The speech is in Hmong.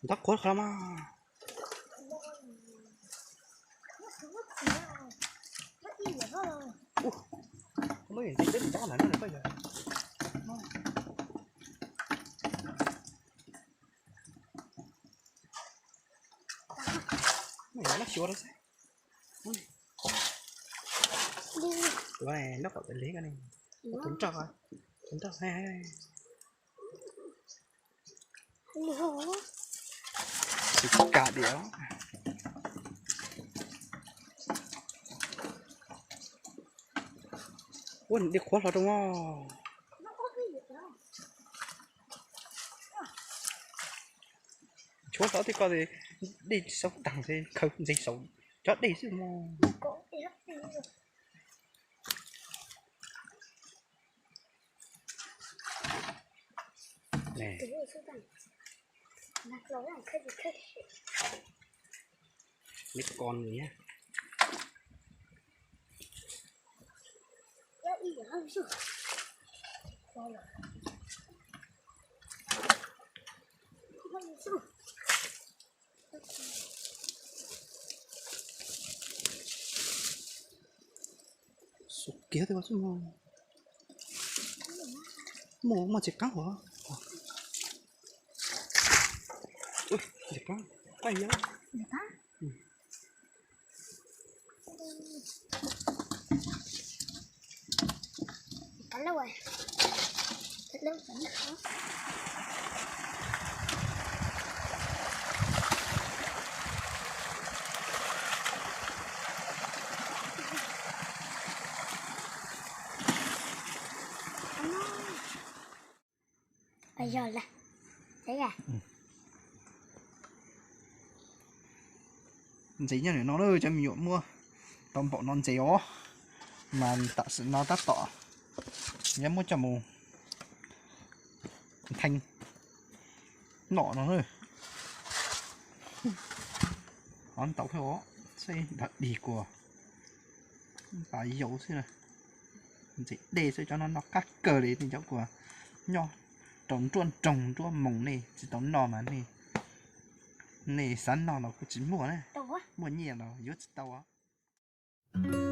Ntov qhuav qhov mas. Lub ntsis deb ntov ntawm no koj yog. Nyob xyuas rau xwb. Ua nyob kom pem liv ko ne. Tus nroj, tus nroj. Tsis kam diam. Ua dej qhuav hlo rau mog. Tshuav hlo tej ko dej tsis xaus taag, khaws ntses saum cov dej xwb mog. Neb ko nws. Kiag tej ko xwb. Muaj, muaj ntses qaab hov. Ntses qaab, qaib yog. Ntses nyob ntawm no na cov me nyuam, muaj tau npaum no ntses os. Mas tam sim no tab tom yuav muab coj mus theej noj no na. Ov, ntau thiab os, seb nrov dig kuas pas yau xwb na. Ntses dej xwb, cov no noj qab kawg li, nej cov uas nyob rau nruab nroog nruab moos nej tsis tau noj mas nej, nej xav noj los kuj tsis muaj na. Muaj nyiaj los yuav tsis tau os.